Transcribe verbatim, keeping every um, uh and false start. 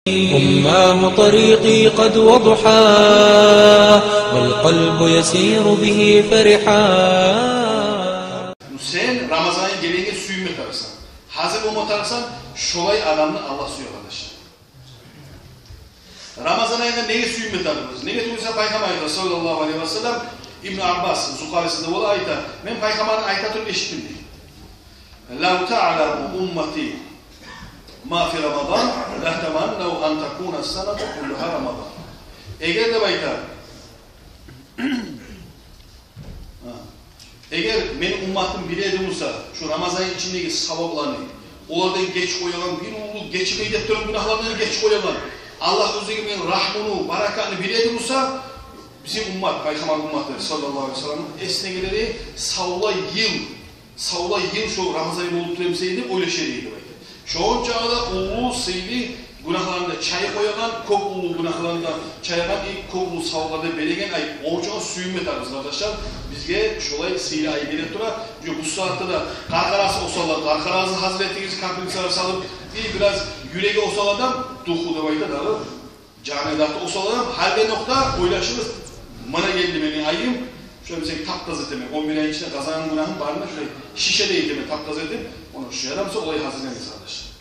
أماه طريقي قد وضحى، والقلب يسير به فرحا. Сен Рамазан ай гелегенге сююнме тарыкъсан. Гьазир болма тарыкъсан, шолай адамны Аллагь сюе, къардашлар. Рамазан айгъа неге сююнме тарыкъбыз? Неге тюгюл эсе Пайхаммар айта, саллаллагьу алайгьи ва саллам, Ибну Аббас, Зухарисинде бола, айта: «Мен Пайхаммарны айта туруп эшитдим», — дей. «Лав таъламу уммати ма фи Рамадан, латаманнав ан такуна саната куллугьа Рамадан». Эгер, деп айта, гьа, эгер мени умматым биле эди буса шу Рамазан ичиндеги савапланы, олардан гечип къоягъан, бир уллу гечмей деп тургъан гюнагьлардан гечип къоягъан, Аллагь оьзюню рагьмуну, баракатны биле эди буса, бизин уммат, Пайхаммар умматы, саллаллагьу алайгьи ва саллам, эсине гелер эди, савлай йыл, савлай йыл шо Рамазан ай болуп тура эсе эди деп ойлаша эди, деп айта. Шончакъы да уллу сыйлы гюнагьларын да чайып къоягъан, кёп уллу гюнагьларын да чайгъан, и кёп уллу саваплар да береген ай. Ону учун сююнме тарыкъбыз, къардашлар. Бизге шолай сыйлы ай геле тура. Бу сагьатда да къаркъарасы осал адам, къаркъарасын гьазир этигиз, капельницалар салып, и бираз юреги осал адам, духу деп айта дагъы, жаны да осал адам, гьалиден окъ да ойлашыгъыз: «Муна гелди мени айым, шолай мен тап-таза этемен, он бир ай ичинде къазангъан гюнагьым барын да шолай шишедей этемен, тап-таза этип, ону шу адам буса олай гьазирленигиз, къардашлар».